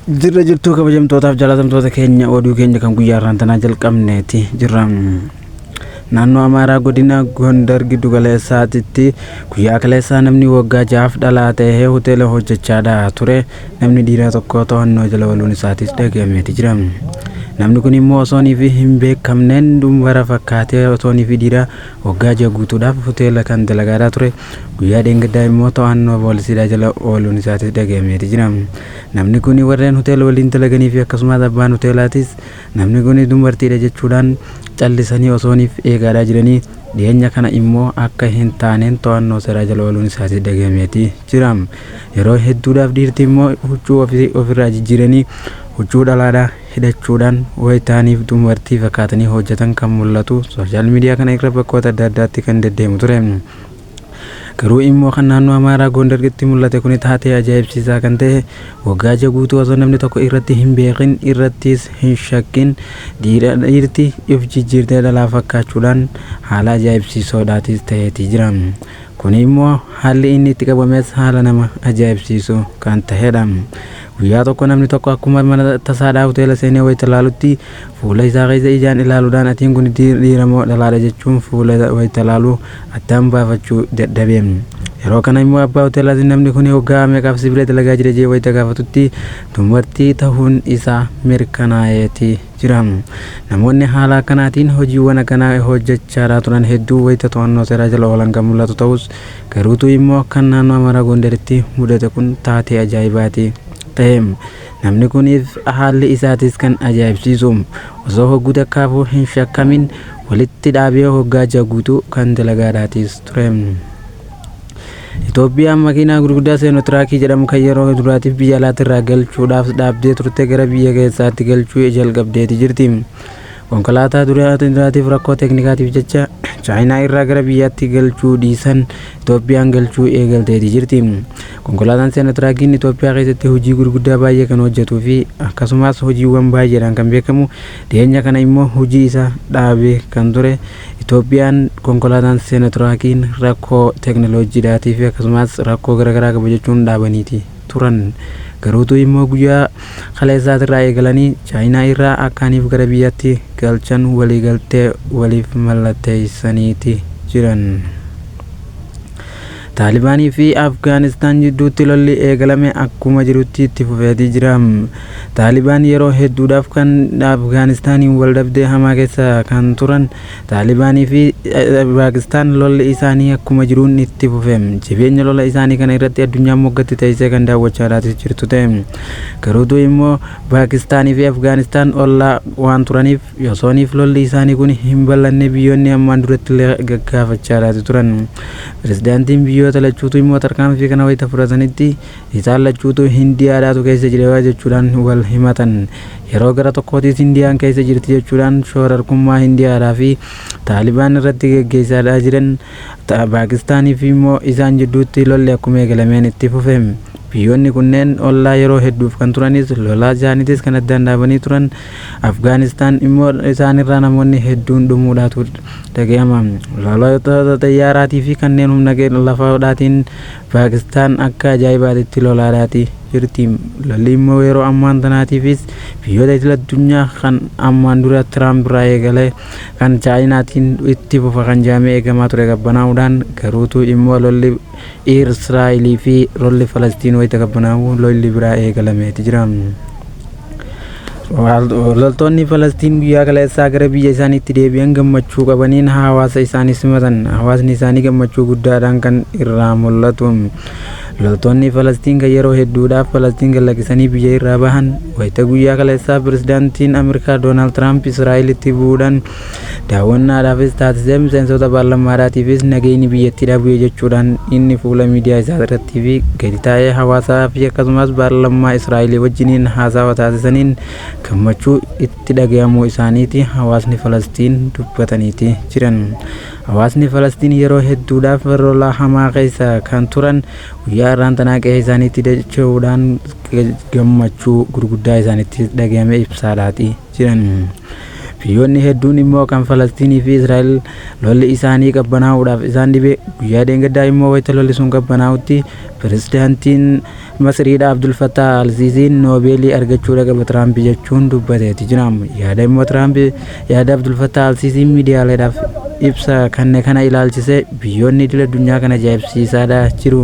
Jirra jirtuu kabajamtootaaf jaalatamtoota keenya, oduu keenya kan guyyaa har'aan tanaa jalqabneeti jirra. Naannoo Amaaraa godina Gondar giddu galeessaatitti guyyaa kaleessaa namni waggaa 6f dhalaa ta'ee hoteela hojjechaadha ture namni dhiiraa tokko to'annoo jala ooluun isaatis dhagahameeti jira. Namni kun immoo osoonii fi hin beekamneen dumbara fakkaatee osoonii fi dhiiraa waggaa 6 guutuudhaaf hoteela kan dalagaadhaa ture guyyaa dheengaddaa immoo to'annoo poolisiidhaa jala ooluun isaatis dhagahameeti jira. Namni kun warreen hoteela waliin dalaganii fi akkasumas abbaan hoteelaatis namni kun dubartiidha jechuudhaan callisanii osooniif eegaadhaa jiranii dhiyeenya kana immoo akka hin taaneen to'annoo seeraa jala ooluun isaatis dhagahameeti jira. Yeroo hedduudhaaf dhiirti immoo huccuu ofirraa jijjiiranii huccuu dhalaadhaa hidhachuudhaan wayitaaniif dubartii fakkaatanii hojjetan kan mul'atu social media kana irra bakkoota adda addaatti kan deddeemu ture. Garuu immoo kan naannoo Amaaraa Gondaritti mul'ate kun taatee ajaa'ibsiisaa kan ta'e waggaa 6 guutuu osoo namni tokko irratti hin beekin irrattis hin shakkin dhiirti if jijjiirtee dhalaa fakkaachuudhaan haala ajaa'ibsiisoodhaatis ta'eeti jira. Kun immoo haalli inni itti qabames haala nama ajaa'ibsiisu kan ta'edha. Guyyaa tokko namni tokko akkuma mana tasaadhaa hoteela seenee wayita ilaalutti fuula isaa keessa ijaan ilaaluudhaan atiin kun dhiira moo dhalaadha jechuun fuula wayita ilaalu addaan baafachuu dadhabe. Yeroo kana immoo abbaa hoteelaatiin namni kun waggaa meeqaaf si bira dalagaa jira jee wayita gaafatutti dubartii ta'uun isaa mirkanaa'eeti jira. Namoonni haala akkanaatiin hojiiwwan akkanaa hojjechaa turan hedduu wayita to'annoo seeraa jala oolan kan mul'atu ta'us garuutu immoo kan naannoo Amaaraa Gondaritti mudate kun taatee ajaa'ibaati ta'e. Namni kuniif haalli isaatis kan ajaa'ibsiisu osoo hogguu takkaafuu hin shakkamin walitti dhaabee hoggaa 6 guutuu kan dalagaadhaatis ture. Itoophiyaan makiinaa gurguddaa Seenotiraakii jedhamu kan yeroo duraatiif biyya alaatirraa galchuudhaaf dhaabdee turte gara biyya keessaatti galchuu jalqabdeeti jirti. Konkolaataa duraatiif rakkoo teeknikaatiif jecha Chaayinaa irraa gara biyyaatti galchuu dhiisan Itoophiyaan galchuu eegalteeti jirti. Konkolaataan Seenotiraakii Itoophiyaa keessatti hojii gurguddaa baay'ee kan hojjetuu fi akkasumas hojiiwwan baay'eedhaan kan beekamu dhiyeenya kana immoo hojii isaa dhaabee kan ture Itoophiyaan konkolaataan Seenotiraakiin rakkoo teekinooloojiidhaatii fi akkasumas rakkoo garaagaraa qaba jechuun dhaabaniiti turan. Garuutu immoo guyyaa kaleessaatirraa eegalanii Chaayinaa irraa akkaaniif gara biyyaatti galchan waliigaltee waliif mallatteessaniiti jiran. Taalibaanii fi Afgaanistaan jidduutti lolli eegalame akkuma jirutti itti fufeetii jira. Taalibaan yeroo hedduudhaaf kan Afgaanistaaniin wal dhabdee hamaa keessa kan turan Taalibaanii fi Paakistaan lolli isaanii akkuma jiruun itti fufe. Jireenya lola isaanii kana irratti addunyaan moggatti teessee kan daawwachaa jirtu ta'e. Garuutu immoo Paakistaanii fi Afgaanistaan ollaa waan turaniif yosooniif lolli isaanii kun hin bal'anne biyyoonni ammaan duratti illee gaggaafachaa turan. Pirezidaantiin biyyoota lachuutu immoo tarkaanfii kana wayita fudhatanitti isaan lachuutu Hindiyaadhaatu keessa jira jechuudhaan wal himatan. Yeroo gara tokkootis Hindiyaan keessa jirti jechuudhaan shoorarkummaa Hindiyaadhaa fi Taalibaan irratti geggeessaadhaa jiran Paakistaanii fi immoo isaan jidduutti lolli akkuma eegalameen itti fufe. Biyyoonni kunneen ollaa yeroo hedduuf kan turanis lolaa isaaniitis kan addaan dhaabanii turan. Afgaanistaan immoo isaanirraa namoonni hedduun dhumuudhaatu dhaga'ama. Loltoota xayyaaraatii fi kanneen humna lafaadhaatiin Paakistaan akka ajaa'ibaatitti lolaadhaati jirti. Lolli immoo yeroo ammaan tanaatiifis biyyoota idil addunyaa kan ammaan dura Tiraamp irraa eegalee kan Chaayinaatiin itti fufa kan jedhamee eegamaa ture qabbanaa'uudhaan garuutu immoo lolli Israa'elii fi lolli Falastiin wayita qabbanaa'u lolli biraa eegalameeti jira. Loltoonni Falastiin guyyaa kaleessaa gara biyya isaaniitti deebi'an gammachuu qabaniin hawaasa isaanii simatan. Hawaasni isaanii gammachuu guddaadhaan kan irraa mul'atu. Loltoonni Falastiin kan yeroo hedduudhaaf Falastiin gad lakkisanii biyya irraa bahan wayita guyyaa kaleessaa pirezidaantiin Ameerikaa Doonaald Tiraamp Israa'elitti bu'uudhaan daawwannaadhaafis taasisee miseensota paarlamaadhaatiifis nageenyi biyyattiidhaa bu'e jechuudhaan inni fuula miidiyaa isaa irratti fi gadi taa'ee hawaasaa fi akkasumas paarlamaa Israa'elii wajjiniin haasawa taasisaniin gammachuu itti dhaga'amuu isaaniiti hawaasni Falastiin dubbataniiti jiran. Hawaasni Falastiin yeroo hedduudhaaf lola hamaa keessa kan turan guyyaa har'aan tanaa qe'ee isaaniitti dacha'uudhaan gammachuu gurguddaa isaanitti dhaga'ame ibsaadhaati jiran. Biyyoonni hedduun immoo kan Falasxiinii fi Israa'el lolli isaanii qabbanaa'uudhaaf isaan dhibe. Guyyaa dheengaddaa immoo wayita lolli sun qabbanaa'utti pirezidaantiin Masriidha Abdul Fattah Al-Siisiin Noobeelii argachuudha qaba Tiraamp jechuun dubbateeti jira. Yaada immoo Tiraamp yaada Abdul Fattah Al-Siisiin miidiyaaleedhaaf ibsa kanne kana ilaalchise biyyoonni idil addunyaa kana ajaa'ibsiisaadha jiru.